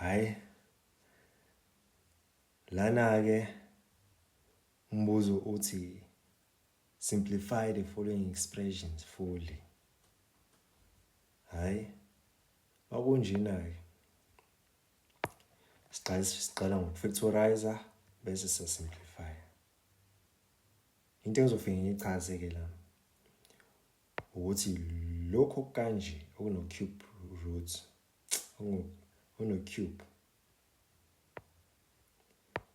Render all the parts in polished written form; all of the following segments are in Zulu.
Hhayi, lana-ke umbuzo uthi simplify the following expressions fully. Hhayi, makunjena-ke siqala siqala ngokufactorizer bese siyasimplifya. Into engizofike ngiyichaze-ke la ukuthi lokhu okukanje okuno-cube root okuno-cube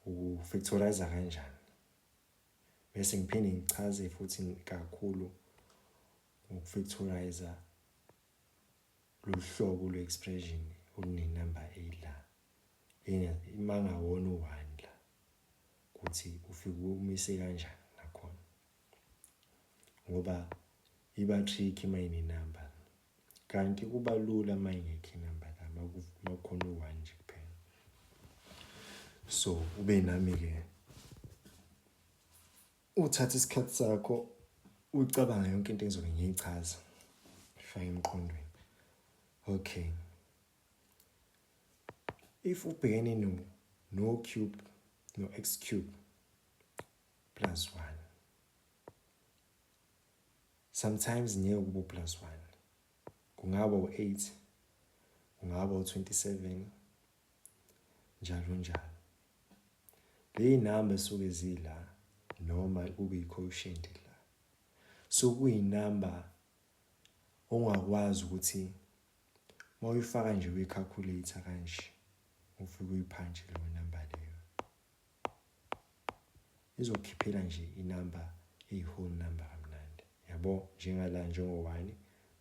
ukufactorize kanjani bese ngiphinde ngichaze futhi kakhulu ngokufactorize lolu hlobo lwe-expression olunenamba ela uma ngawona u-one la ukuthi ufike umise kanjani nakhona ngoba iba tricky uma inenamba kanti kuba lula uma ingekho inamba la uma kukhona u-one nje kuphela. So ube nami-ke uthathe isikhathi sakho ucabanga yonke into engizobe ngiyichaza fake emqondweni. Okay, if ubhekene no no cube no x cube plus 1 sometimes ngeke kube plus 1 kungaba u-8 kungaba u-27 njalo njalo. Le inamba esuke zila noma kube i-quotient la so kuyinamba ongakwazi ukuthi uma uyifaka nje kwi-calculator kanje ufike uyiphantshi leyo namba leyo izokukhiphela nje inamba eyi-whole number kamnandi yabo njengala njengo-one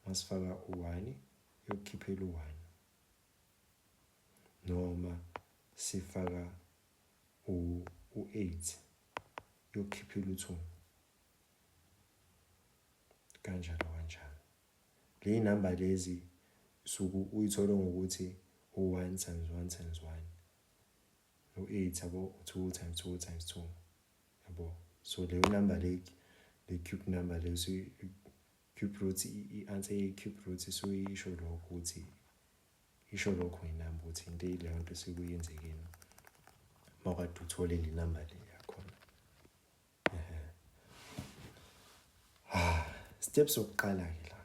masifaka u-one iyokukhiphela u-one noma sifaka u-8 iyokukhiphela u-2 kanjalo kanjalo. Le namba lezi suku uyithole ngokuthi u-1 times 1 times 1 u-8 yabo u-2 times 2 times 2 yabo. So leyo number le le cube number leyo cube root i-answer ye-cube root isuke isho lokho ukuthi isho lokho ngenamba ukuthi into leyo nto esekuyenzekeni mawukade uthole le number le yakhona. Step sokuqala-ke la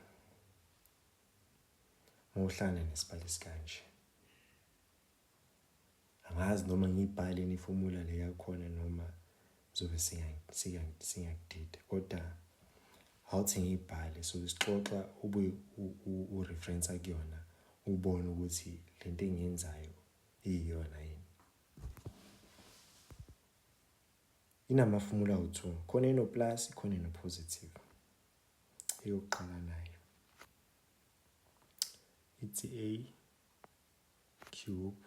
mawuhlangana nesibalo esikanje angazi noma ngiyibhale yini ifomula le yakhona noma zobe singakudida kodwa awuthi ngiyibhale so sixoxa ubuye ureference kuyona ubone ukuthi lento engiyenzayo iyiyona yini. Inamafomula awu-2 khona eno-plus khona eno-positive. Eyokuqala nayo ithi a cube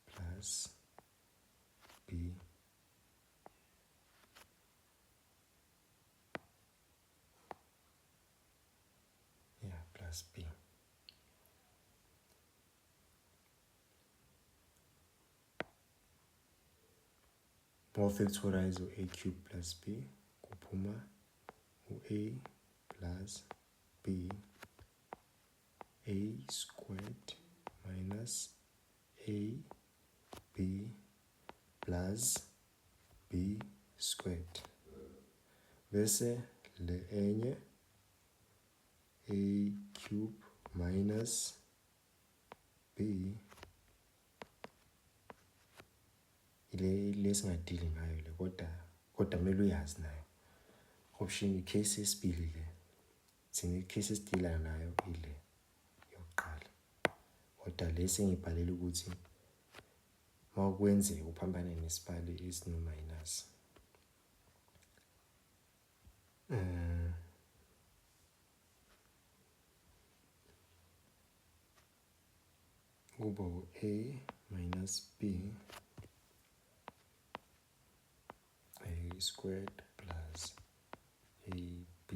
plus b yeah plus b. Mawufactorize u-a cube plus b kuphuma u-a plus b a squared minus a b plus b squared bese le enye a cube minus b ile lesingadili ngayo le kodwa kodwa kumele uyazi nayo option case yesibili le. Thina i-case esidila nayo ile yokuqala. Kodwa le sengibhalela ukuthi uma kwenzeka uphambane nesibali esino-minus. Eh kuba u-a minus b a squared plus ab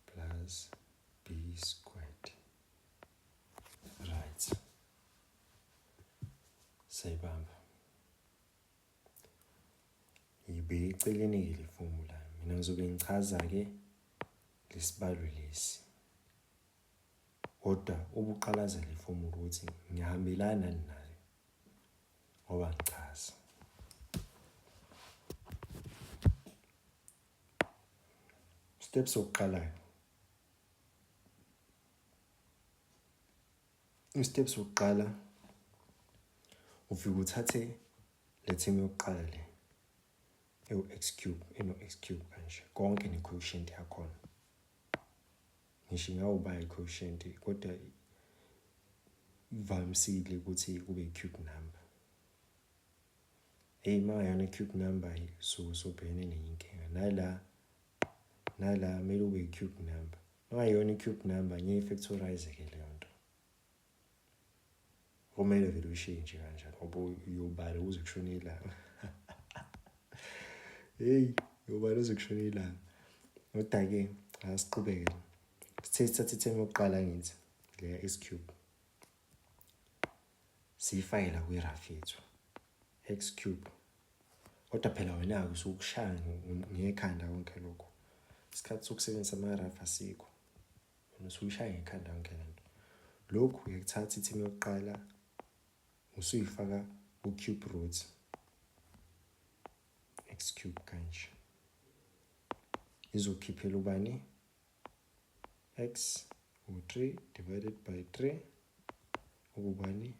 plus b squared. Right, sayibamba ibeke eceleni-ke le formula. Mina ngizobe ngichaza-ke lesibalo lesi kodwa ubuqalaza le formula. ukuthi ngihambelana nayo ngoba ngichaza. Step sokuqala i-step sokuqala ufike uthathe le team yokuqala le ewu-x cube eno-x cube kanje konke ne-quotient yakhona ngisho ingawuba i-quotient kodwa ivamisile ukuthi kube i-cube number. Hey uma ngayona i-cube number so sobhekene nenye inkinga nala nala kumele ube i-cube number uma ngayona i-cube number ngeke i-factorize ke leyo nto kumele vele uyishintshe kanjalo ngoba uyobala kuze kushone ilanga. Hey uyobala kuze kushone ilanga. Kodwa-ke asiqhubeke sithe sithathe ithemu yokuqala ngithi leya x cube siyifake la kwi-rough yethu x cube kodwa phela wena-ke usukushaya ngekhanda konke lokho isikhathi sokusebenzisa ama-rough asikho wena usuyishaya ngekhanda yonke le nto lokhu uyakuthatha ithimu yokuqala usuyifaka ku-cube root x cube kanje izokhiphela ubani x u-3 divided by 3 ukubani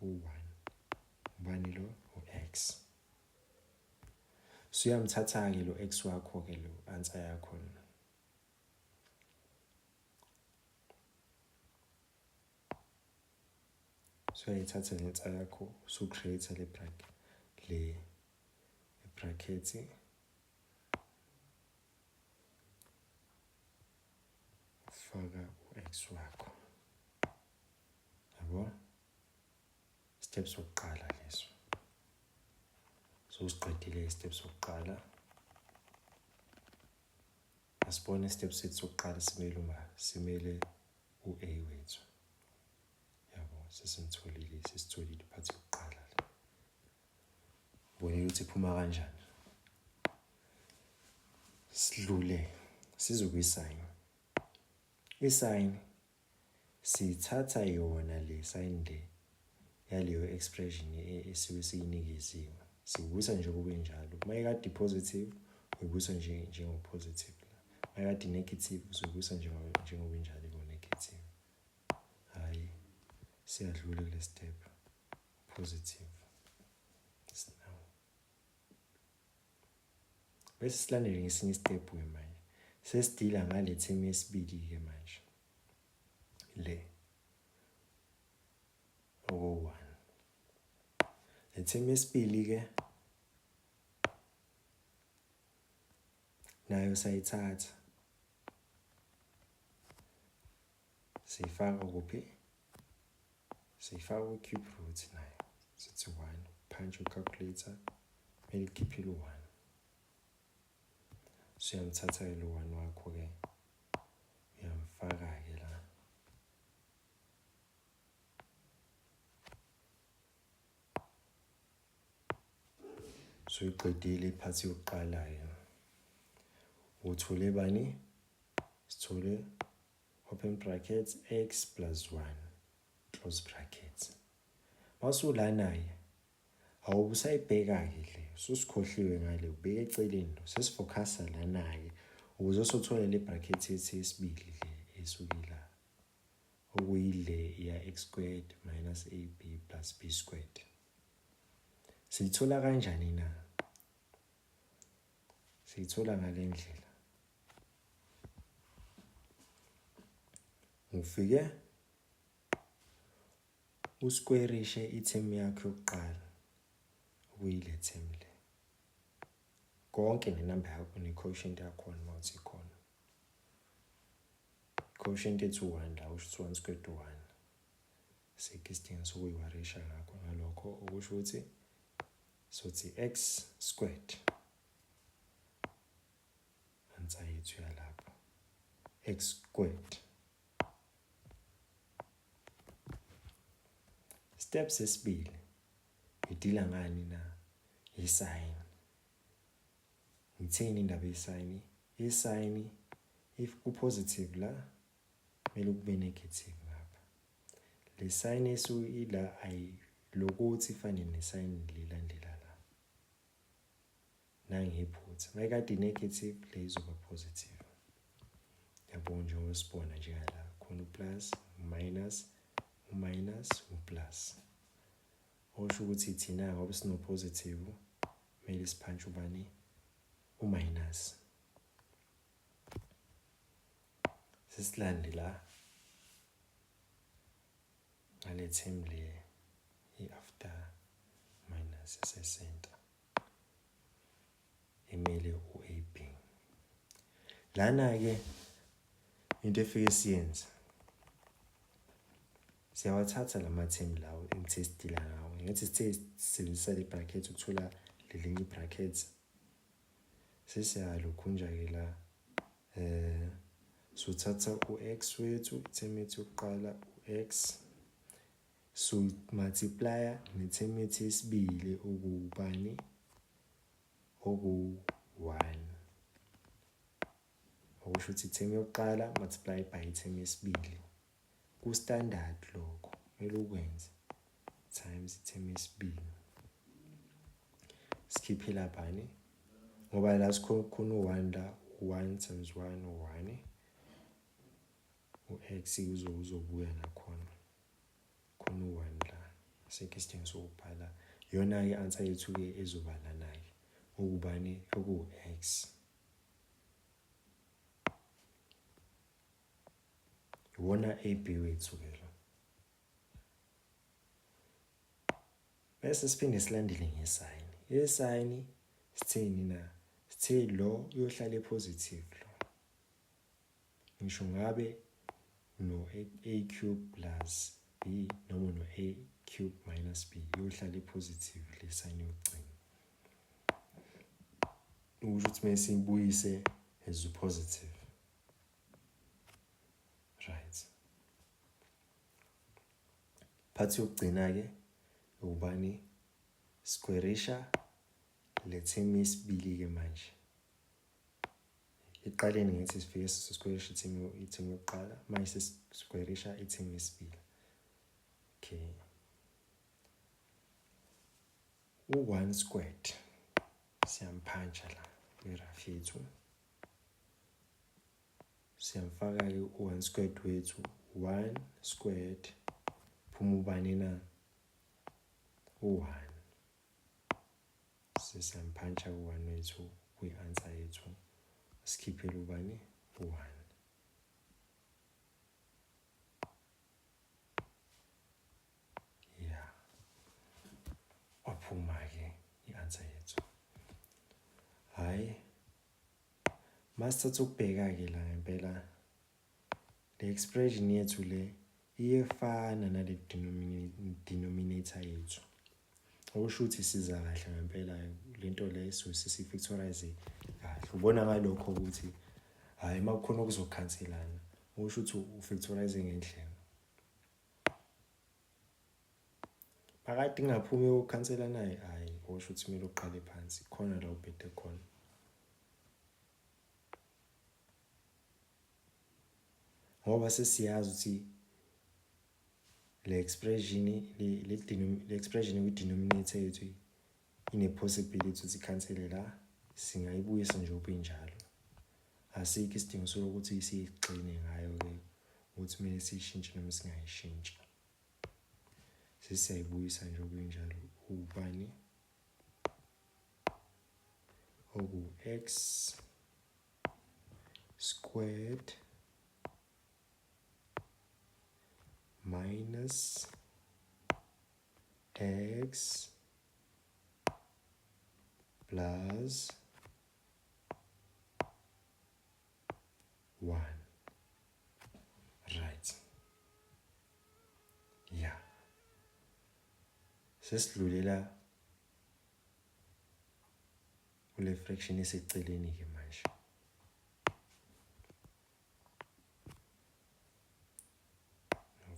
u-1 ubani lo u-x suyamthatha-ke lo x wakho-ke lo answer yakho Suyayithatha le nsa yakho usu-create le bracket le bracket faka u-x wakho yabo step sokuqala leso so usiqedile step sokuqala Asibone step sethu sokuqala simele uma simele u-A wethu. Yabo sesimtholile sesitholile iphathi yokuqala le. Bonile ukuthi iphuma kanjani. Sidlule size kwi-sign. I-sign Sithatha yona le sign le yaleyo expression esuke siyinikeziwe. Siyibuyisa nje kube njalo. Uma ikade i-positive, uyibuyisa nje njengo-positive la. Uma ikade i-negative, uzoyibuyisa njengoba injalo iku-negative. Hhayi, siyadlula kule step. Positive. Now. Bese silandele ngesinye isitephu-ke manje. Sesidila ngale themu yesibili-ke manje. Le. Oku-one. Le themu yesibili-ke nayo sayithatha. Siyifaka kuphi? Siyifaka kwi-cube root nayo. Sithi 1 punch u-calculator kumele ikhiphile u-1. Suyamthatha-ke lo 1 wakho-ke uyamfaka-ke la. Suyiqedile iphathi yokuqala-ke. Uthole bani? Sithole open brackets x plus 1 close brackets. Mawusulana-ke awube usayibheka-ke le ususikhohliwe ngale ubeke eceleni lo sesifokhasa lana-ke ukuze sothole le bracket yethu yesibili le esuke la okuyile ya x squared minus ab plus b squared. Siyithola kanjani na? Siyithola ngale ndlela. Ufike uskwerishe ithemu yakho yokuqala okuyile themu le. Konke nenamba yakho ne-quotient yakhona uma uthi ikhona. Quotient yethu u-1 la usho ukuthi 1 squared u-1. Sikho isidingo sokuyiwarisha ngakho ngalokho okusho ukuthi sothi x squared answer yethu yalapho x squared step sesibili idila ngani na isign ngithini indaba yesign isign if ku positive la kumele kube negative ngapha. Le sign esuke ila ayilokothi ifane ne-sign lelandela la. Nangephutha. Mayikade i-negative le izoba positive. Yabo njengoba sibona njengala khona u-plus, u-minus, u-minus, u-plus. Okusho ukuthi thina ngoba sino-positive kumele siphantshe ubani? U-minus. Sesilande la ngale term le i-after minus esesenta emele u-AB. Lana-ke into efike siyenze siyawathatha la mathemu lawo engithe sidila ngawo ngithi sithe sisebenzisa le bracket ukuthola lelinye i-bracket sesiyalokhunja-ke la eh sothatha u-x wethu ithemu yethu yokuqala u-x so multiplier nethemu yethu yesibili okuwubani oku-1 okusho ukuthi ithemu yokuqala multiply by ithemu yesibili ku-standard lokho kumele ukwenze times ithemu yesibili sikhiphela bani ngoba la sikhona u-1 la 1 times 1 u-1 u-x uzobuya nakhona khona u-1 la asikho isidingo sokubhala iyona-ke i-answer yethu-ke ezoba lana-ke okubani okuwu-x iwona A B wethu-ke lo bese siphinde silandele ngesayini isayini sitheni na sithe lo uyohlala e-positive lo ngisho ngabe no a cube plus b noma no a cube minus b iyohlala i-positive le sign yokugcina ukusho ukuthi kumele siyibuyise as positive right phathi yokugcina-ke ubani squarisha le term yesibili-ke manje Ekuqaleni ngithi sifike sisquarisha i-team i-team yokuqala manje sesisquarisha i-team yesibili. Okay. U-1 squared siyamphantsha la kwiraf yethu. Siyamfaka-ke u-1 squared wethu 1 squared phuma ubani na? U-1. Sesiyamphantsha u-one wethu kwi-answer yethu sikhiphele ubani u-one. Ya, waphuma-ke i-answer yethu. Hhayi, masithatha ukubheka-ke la ngempela le expression yethu le iyefana nale denominator yethu. Okusho ukuthi siza kahle ngempela lento le so sisi-factorize kahle. Ubona ngalokho ukuthi hhayi uma kukhona okuzokhanselana okusho ukuthi u-factorize ngendlela. Phakade ingaphumi okukhanselanayo hhayi okusho ukuthi kumele uqale phansi khona la ubhede khona. Ngoba sesiyazi ukuthi le expression le le expression kwi-denominator yethu ine-possibility ukuthi ikhansele la singayibuyisa nje ubinjalo asikho isidingo sokuthi siyigxine ngayo-ke ukuthi kumele siyishintshe noma singayishintshi sesiyayibuyisa nje okunjalo ubani oku-x squared minus x plus 1 right yeah sesidlulela kule fraction eseceleni ke manje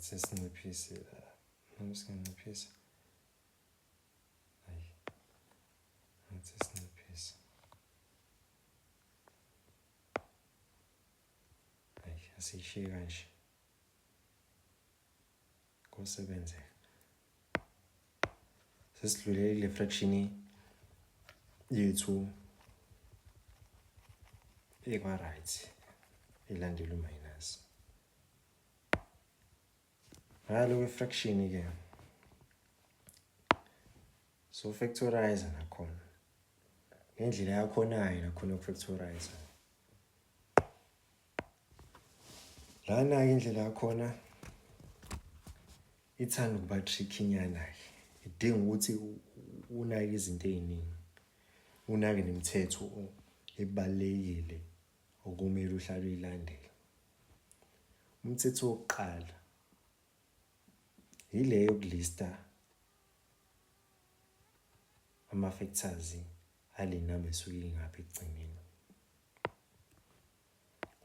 Sesinciphise la. Noma singanciphisa. Hayi. Ngathi sinciphise. Hayi, asiyishiye kanje. Kosebenzeka. Sesidlulele kule fraction yethu ekwa-right elandela u-minus. Ngalo kwe-fraction ke so factorize nakhona ngendlela yakhonayo nakhona ukufactorize lana-ke indlela yakhona ithanda ukuba tricky nyana-ke idinga ukuthi unake izinto ey'ningi unake nemithetho ebalulekile okumele uhlale uyilandela umthetho wokuqala yile yokulista ama-factors ale namba esuke ingaphi ekugcineni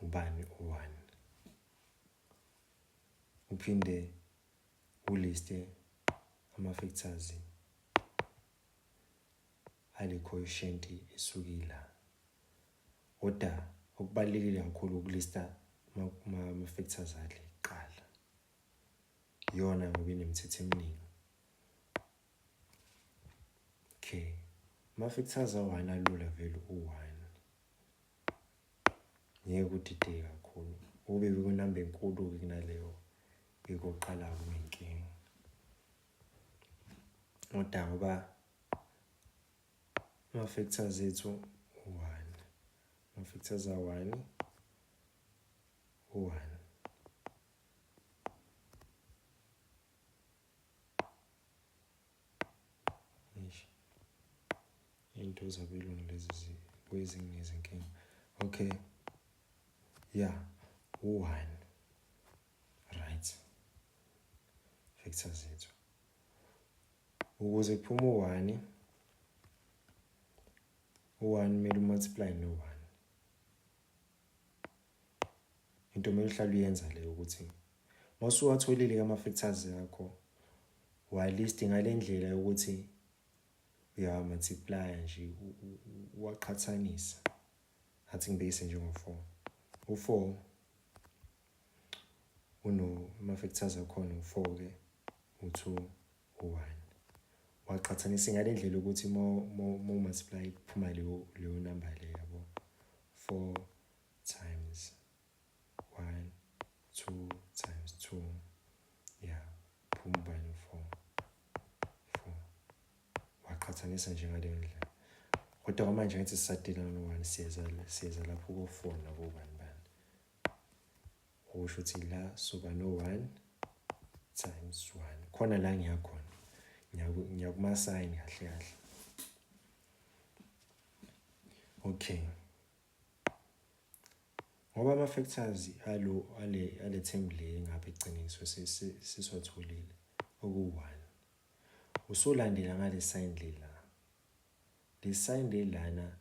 ubani u-one uphinde uliste ama-factors ale coefficient esuke ila kodwa okubalulekile kakhulu ukulista ama-factors ale kuqala iyona ngoba inemithetho eminingi. Okay, ama-factors awu-one alula vele u-one, ngeke udideke kakhulu. Ube bekunamba enkulu-ke kunaleyo ikoqala kuyinkinga. Kodwa ngoba ama-factors ethu u-one, ama-factors awu-one u-one. Eish. Into zabelungu lezi zibuye zingineze inkinga. Okay. Yeah, u-one. Right. Factor zethu. Ukuze kuphume u-one, u-one kumele umultiply no-one. Into kumele uhlale uyenza leyo ukuthi mawusuwatholile ama-factors akho walist ngale ndlela yokuthi uyawa-multiplya nje uwaqhathanisa. Athi ngibekise njengo-four. U-four uno ama-factors akhona u-four ke, u-two, u-one. Waqhathanisa ngale ndlela yokuthi uma u-multiply kuphuma leyo leyo number leyo yabo. Four times 1 2 times 2 ya phuma ubani 4 4 waqhathanisa nje ngaleyo ndlela kodwa kwamanje ngithi sisadila no-1 siyeza siyeza lapho ko-4 nakobani bani okusho ukuthi la soba no-1 times 1 khona la ngiyakhona ngiyakumasayini kahle kahle okay. Ngoba ama-factors alo ale ale term le ngapha ekugcineni sesiwatholile oku-one. Usulandela ngale sign le la. Le sign le lana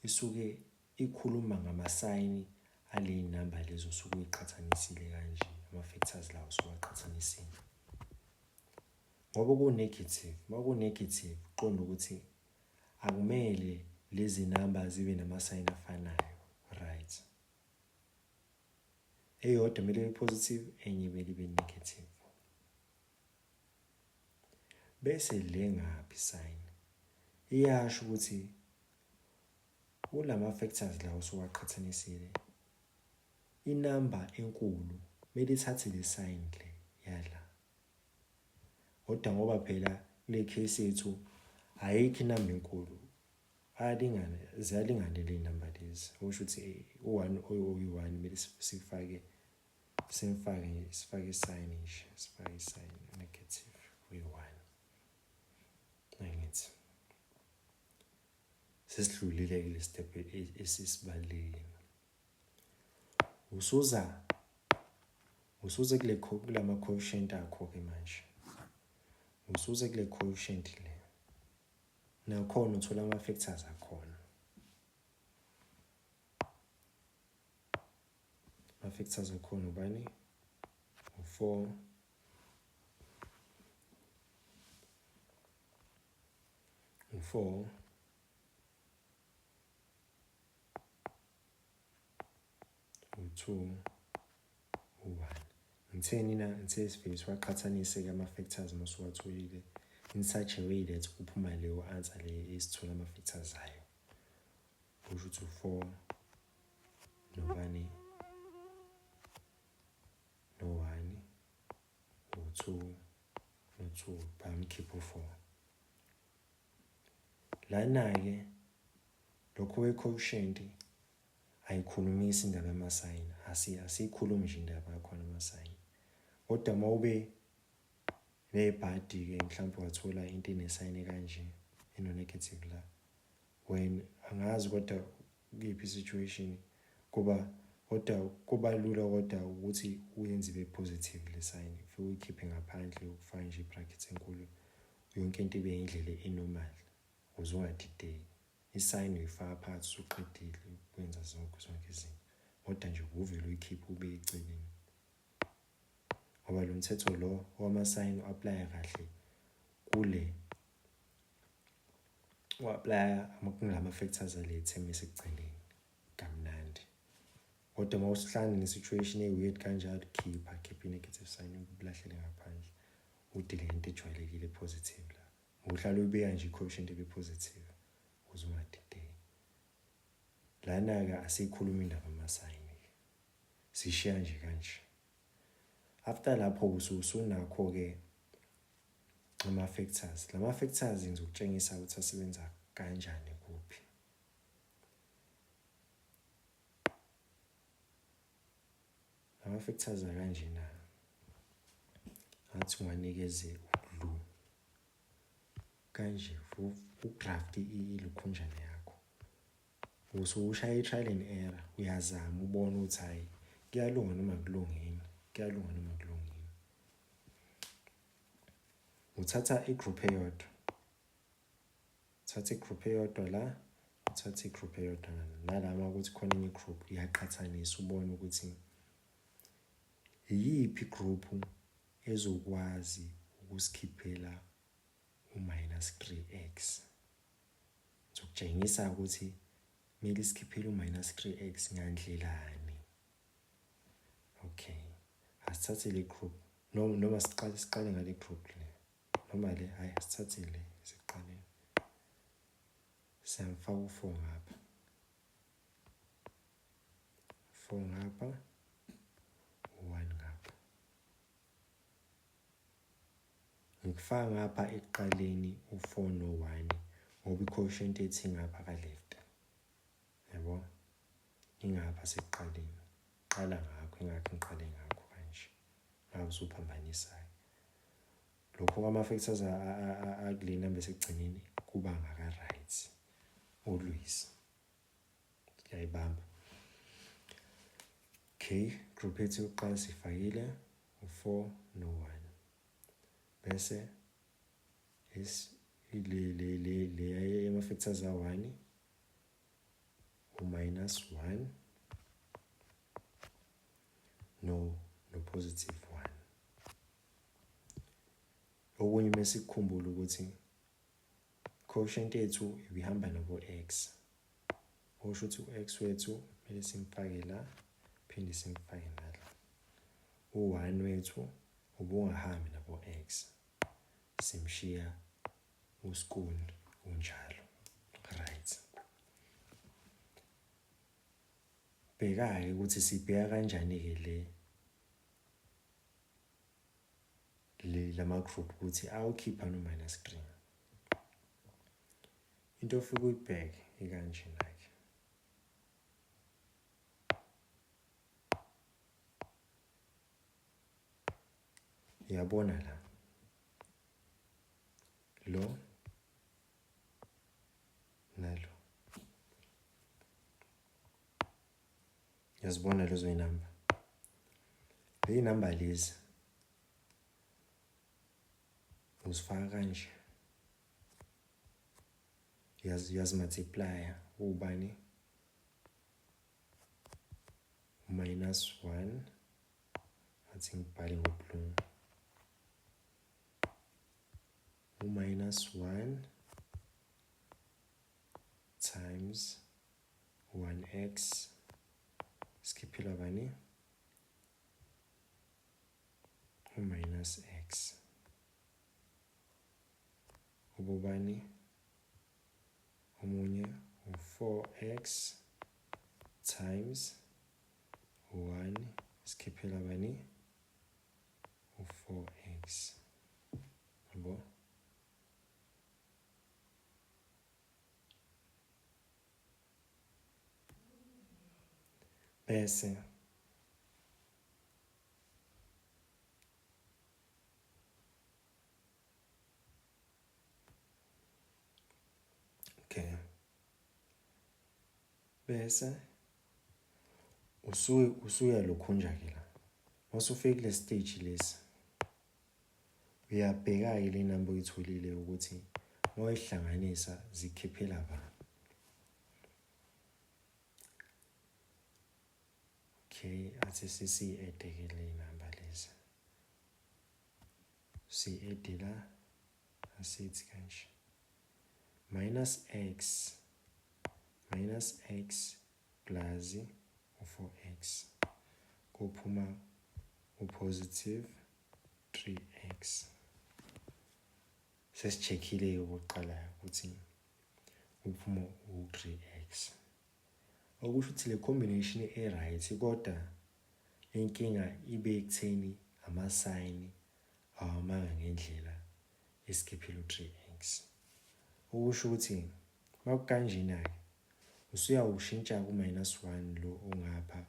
isuke ikhuluma ngamasayini ale number lezo osuke uyiqhathanisile kanje, ama-factors lawo osuwaqhathanisile. Ngoba ku-negative, uma ku-negative kuqonda ukuthi Akumele lezi number zibe namasayini afanayo, right? Eyodwa kumele ibe positive, enye kumele ibe negative. Bese le ngaphi sign iyasho ukuthi kulama factors lawo osuwaqhathanisile inamba enkulu kumele ithathe le sign le yala. Kodwa ngoba phela kule case yethu ayikho inamba enkulu ayalingana ziyalingana le namba lezi okusho ukuthi u-one oyi-one kumele sifake simfake sifake isayini nje sifake isayini negative uyi-one angithi sesidlulile kule step esisibalile. Usuza usuze kule kulama coefficient akho ke manje. Usuze kule coefficient le. Nakhona uthola ama factors akhona. Ama factors akhona ubani? U4 u4 u-2 u-1. Ngitheni na? Ngithe sivele siwaqhathanise-ke ama-factors uma usuwatholile in such a way that kuphuma leyo answer le esithola ama-factors ayo. Kusho ukuthi u-4 nobani no-1 u-2 no-2 bayamkhipha u-4. Lana-ke lokho we-quotient ayikhulumisi indaba yamasayini, asiyikhulumi nje indaba yakhona amasayini. Kodwa uma ube nebhadi-ke mhlawumbe wathola into enesayini kanje eno-negative la, wena angazi kodwa kuyiphi situation kuba, kodwa kuba lula kodwa ukuthi uyenze ibe positive le sign, ufike uyikhiphe ngaphandle ufake nje i-bracket enkulu, yonke into ibe indlela enormal ukuze ungadideki. I-sign uyifaka phakathi usuqedile ukwenza zonke zonke izinto, kodwa nje uvele uyikhiphe ube eceleni, ngoba lo mthetho lo wama-sign u-aplaya kahle kule, u-aplaya kulama-factors ale term esekugcineni kamnandi. Kodwa uma usihlangana ne-situation e-weird kanjalo, khipha khipha i-negative sign ukulahlele ngaphandle, udile ngento ejwayelekile positive la. Uhlala uyibeka nje i-quotient ebe positive ukuze ungadideki. Lana-ke asiyikhulumi indaba amasayini-ke, sishiya nje kanje. After lapho usunakho-ke ama-factors. Lama factors ngizokutshengisa ukuthi asebenza kanjani kuphi. Lama factors akanjena, ngathi unganikeze ublue kanje ugraft ilukhunjana yakho, usushaya i-trial and error, uyazama ubone ukuthi hayi kuyalunga noma akulungile, kuyalunga noma akulungile. Uthatha i-group eyodwa, uthatha i-group eyodwa la, uthatha i-group eyodwa nalama ukuthi khona enye i-group, uyaqhathanisa ubone ukuthi iyiphi i-group ezokwazi ukusikhiphela u-minus 3x. Ngizokutshengisa ukuthi kumele isikhiphele u-minus 3x ngandlelani. Okay, asithathe le group noma siqale siqale ngale group le, noma le, hayi asithathe le siqale. Siyamfaka u-4 ngapha, 4 ngapha, u-1 ngapha. Ngikufaka ngapha ekuqaleni u-4 no-1 ngoba i-quotient ethi ngapha ka-left, yabo, ingapha sekuqaleni. Qala ngakho, ingakho ngiqale ngakho kanje, ngabe usuphambanisayo lokho kwama-factors akule number esekugcineni kuba ngaka-right always. Siyayibamba. Okay, group yethu yokuqala sifakile u-4 no-1, bese le le le le ama-factors a-1 u-minus 1 no positive 1. Okunye mesikukhumbula ukuthi quotient yethu ibihamba nabo x, okusho ukuthi u-x wethu kumele simfake la, phinde simfake nala. U-1 wethu ubungahambi nabo x, simshiya uskun unjalo. Right, bheka-ke ukuthi sibheka kanjani-ke le lama group ukuthi awukhipha no minus 3. Into ofike uyibheke ikanjena-ke, uyabona la lo nalo, uyazibona lezo inamba, le inamba lezi uzifaka kanje, uyazimultiplya ubani minus 1, athi ngibhale ngoblue, u-minus 1 times 1x, sikhiphela bani U-minus x ububani omunye u-4x times 1 sikhiphela bani u-4x yabo. Bese okay bese usuke usuya ke la masufike kule stage lesi uyabheka-ke le number oyitholile ukuthi mawuyihlanganisa zikhiphela ba. Okay, athi sisi-ede ke le number lezi, si-ede la, asithi kanje minus x minus x plus u-4x kuphuma u-positive 3x. Sesi-check-ile okokuqala ukuthi uphuma u-3x, okusho ukuthi le combination e-right, kodwa inkinga ibe ekutheni ama-sign awamanga ngendlela esikhiphile u-3x. Okusho ukuthi makukanjena-ke usuyawushintsha ku-minus 1 lo ongapha,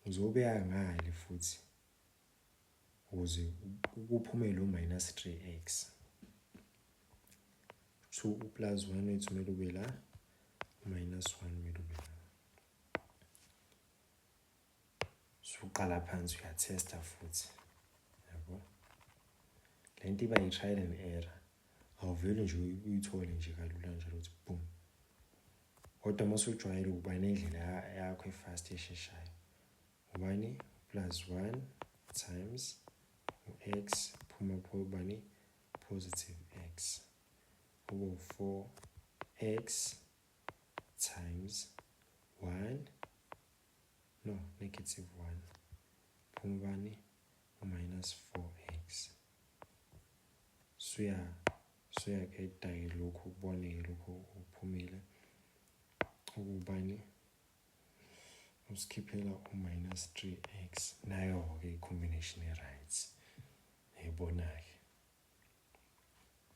uzobeka ngale futhi ukuze kuphume lo minus 3x. 2 uplus 1 wethu kumele ube la, uminus 1 kumele ube la. Suqala phansi uyathesta futhi yabo, lento iba yi-trial and error, awuveli nje uyithole nje kalula njalo ukuthi boom, kodwa uma usujwayele ukuba nendlela yakho e-fast esheshayo. Ubani plus 1 times u-x phuma ubani positive x ube 4x times 1 no negative 1 phuma ubani u-minus 4x. Suya suyaqeda-ke lokhu, kuboneke lokhu okuphumile ukubani usikhiphela u-minus 3x. Nayo-ke i-combination e-right, yayibona-ke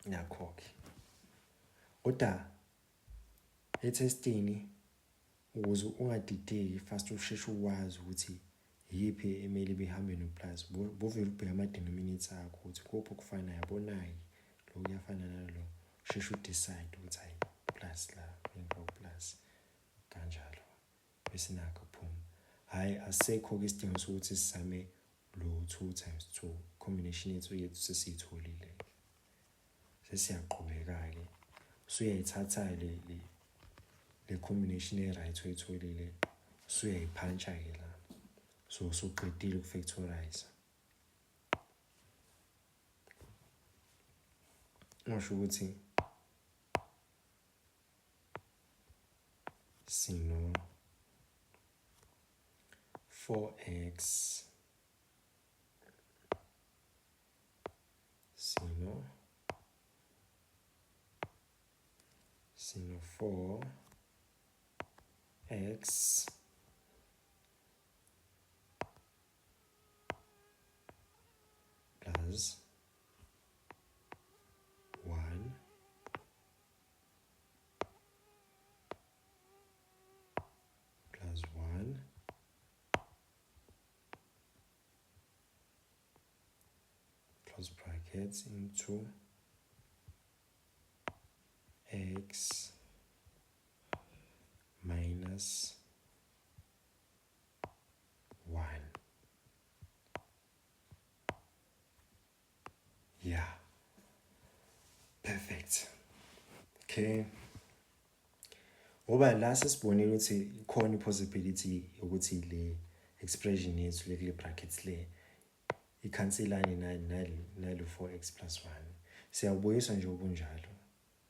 nakho-ke. Kodwa ethestini ukuze ungadideki fast usheshe ukwazi ukuthi yiphi emele ibihambe no-plus, bovele ubheke ama-denominator akho ukuthi kuphi okufanayo, yabona-ke lo kuyafana nalo, usheshe udecide ukuthi hayi plus la ngifaka plus kanjalo, bese nakho kuphuma. Hhayi, asisekho-ke isidingo sokuthi sizame lo 2 times 2, combination yethu sesiyitholile, sesiyaqhubeka-ke. Usuyayithatha le combination e-right oyitholile, usuyayiphantsha-ke la, so usuqedile ukufactorize. Ngisho ukuthi sino 4x sino 4x plus 1 plus 1 close brackets into x minus 1. Yeah, perfect. Okay, ngoba la sesibonile ukuthi ikhona i-possibility yokuthi le expression yethu le kule brackets le ikhanselane nalo 4x plus 1. Siyawubuyisa nje ubunjalo,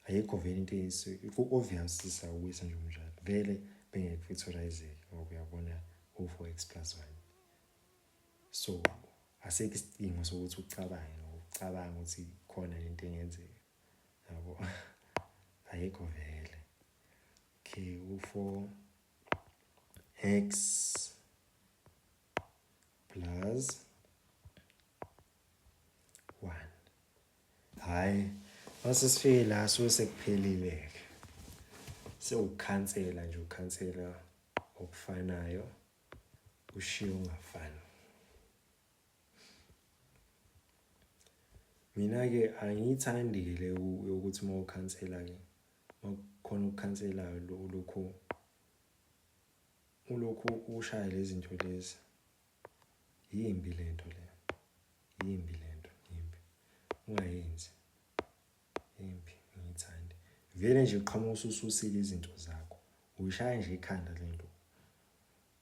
ayikho vele into ku-obvious, siyawubuyisa nje ubunjalo vele bengeke factorizeke ngoba uyabona u-4x plus 1, so Asikho isidingo sokuthi ucabange nokucabanga ukuthi khona lento engenzeka, yabo, ayikho vele. Okay, u-4 x plus 1. Hhayi, mase sifike la suke sekuphelile-ke, sewukhansela nje, ukhansela okufanayo ushiye ungafani. Mina-ke angiyithandi-ke le yokuthi uma ukhansela-ke, uma kukhona okukhanselayo lokhu ulokhu ushaya lezi zinto lezi. Yimbi lento le, yimbi lento, yimbi, ungayenzi, yimbi, ngiyithandi. Vele nje uqhamuka usususile izinto zakho, uyishaya nje ikhanda lento,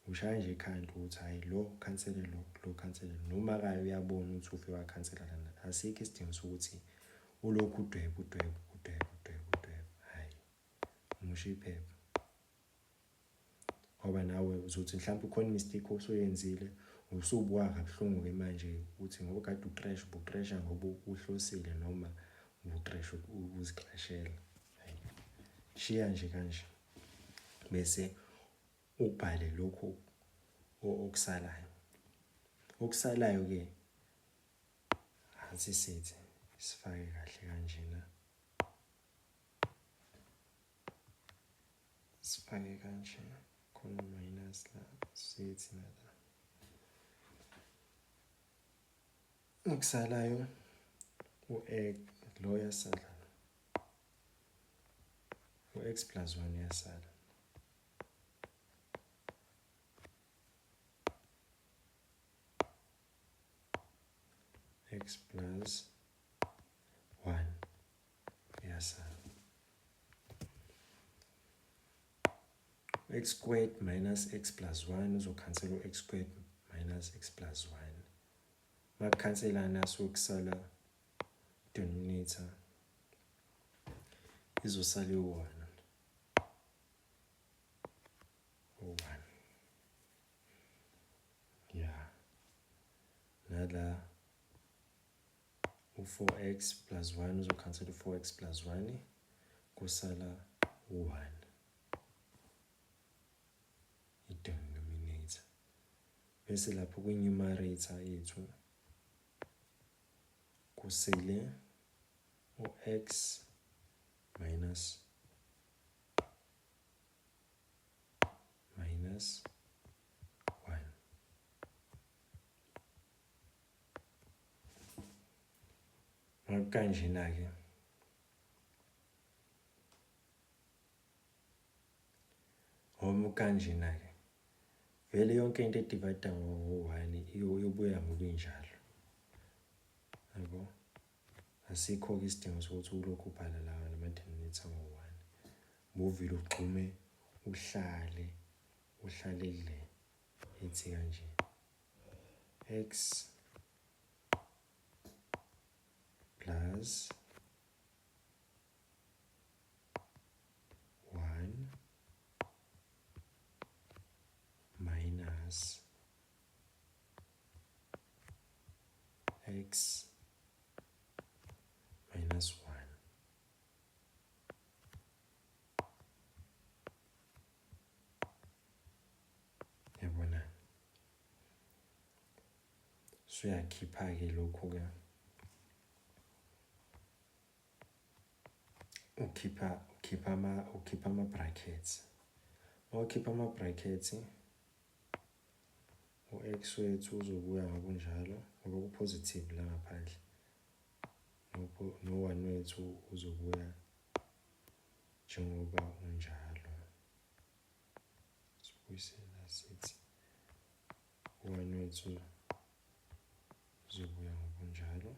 ushaya nje ikhanda ukuthi hhayi, lo khansele lo, lo khansele, noma kaye uyabona ukuthi ufike wakhansela lana. Asikho isidingo sokuthi ulokhu udwebe udwebe udwebe udwebe udwebe, hhayi, umusha iphepha, ngoba nawe uzothi mhlawumbe ukhona imistake osuyenzile, usubuka kabuhlungu-ke manje ukuthi ngoba kade ukresha, ubukresha ngoba uhlosile noma ubukresha uzikreshela. Hhayi, shiya nje kanje bese ubhale lokhu okusalayo. Okusalayo-ke athi sithi sifake kahle kanjena, sifake kanje, khona minus la, sithi nala okusalayo u-x lo yasala, u-x plus 1 yasala. X plus 1 iyasala. X squared minus x plus 1 uzokhansela u-x squared minus x plus 1. Makukhanselana sokusala denominator izosala iwu-1, u-1, ya. Nala u-4x plus 1 uzokhansela u-4x plus 1, kusala u-1 i-denominator, bese lapho kwi-numerator yethu kusele u-x minus minus 1. Ngakukanjena-ke ngoba kanjena-ke vele yonke into edivayida ngo-one iyobuya ngokunjalo, yabo. Asikho-ke isidingo sokuthi ulokhu ubhala lawa lama-denominator ngo-one, buvile ugxume uhlale uhlale kule ithi kanje x plus 1 minus x minus 1. Yabona, suyakhipha-ke lokhu-ke, ukhipha ukhipha ama ukhipha ama-brackets. Uma ukhipha ama-brackets, u-x wethu uzobuya ngokunjalo ngoba ku-positive la ngaphandle, no-1 wethu uzobuya njengoba unjalo. Sibuyisela sithi u-1 wethu uzobuya ngokunjalo,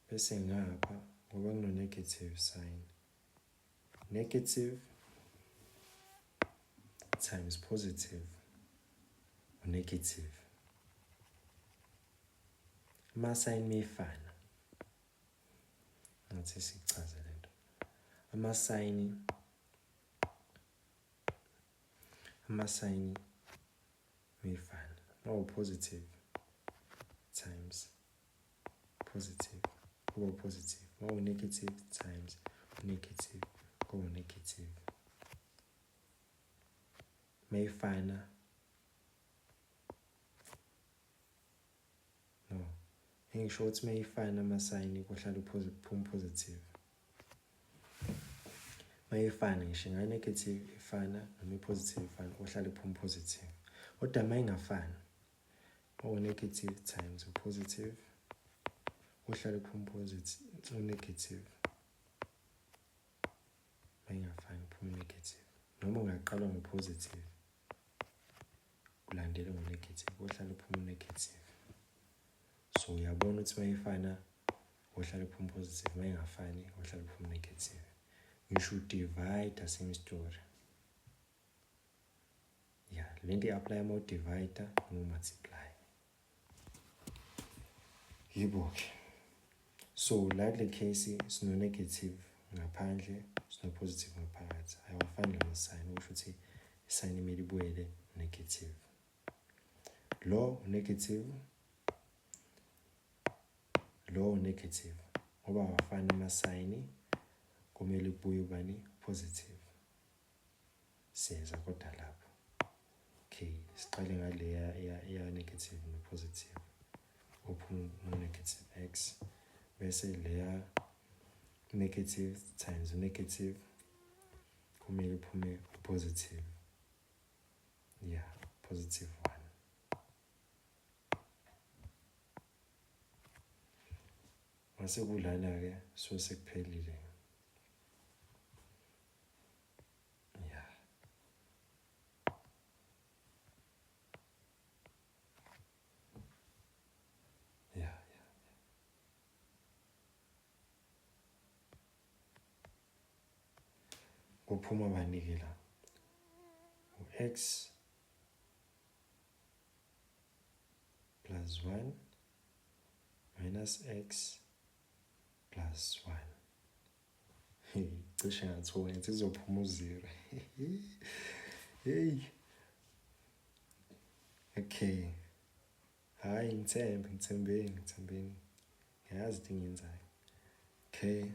bese ngapha ngoba kuno-negative sign, negative times positive negative, ama-sign meyifana, ngathi sichaze lento, ama-sign meyifana, mawu positive. times positive kuba positive, uma u-negative times negative kuba negative. Mayifana no, engisho ukuthi mayifana amasayini kuhlala uphuma positive. Mayifana ngisho inga-negative ifana noma i-positive ifana, kuhlala iphuma positive. Kodwa mayingafani, o-negative times u-positive uhlala uphuma positive, u-negative. Mayingafani uphuma negative, noma ungaqala ngo-positive kulandele ngo-negative, kuhlala uphuma negative. So uyabona ukuthi mayifana uhlala uphuma positive, mayingafani uhlala uphuma negative. Ngisho udivide, same story. Ya, le nto i-apply uma udivide noma umultiply. Yebo-ke, so la kule case sino-negative ngaphandle, sino-positive ngaphakathi, awafani lama sign, okusho ukuthi isign imele ibuyele negative. Lo negative, lo negative, ngoba awafani amasayini kumele kubuye ubani positive. Siyeza kodwa lapho. Okay, siqale ngale ya negative no positive, uphuma no negative x, bese leya negative times negative kumele iphume positive. Yeah, positive 1. Mase kulana ke so sekuphelile. Yeah. Yeah. Kuphuma bani-ke la? U-x plus 1 minus x plus 1. Hey, cishe ngathuka ngithi kuzophuma u-0. Hey. Okay. Hayi, ngithembe, ngithembeni, ngithembeni. Ngiyazi into engiyenzayo. Okay.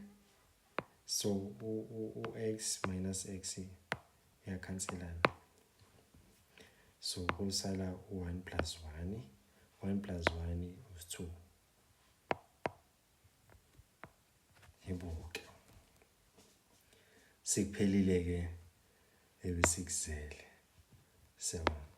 So u-x minus x iyakhanselana. So kusala u-1 plus 1, 1 plus 1 is 2. Yebo-ke. Sekuphelile-ke ebesikuzele. Siyabonga.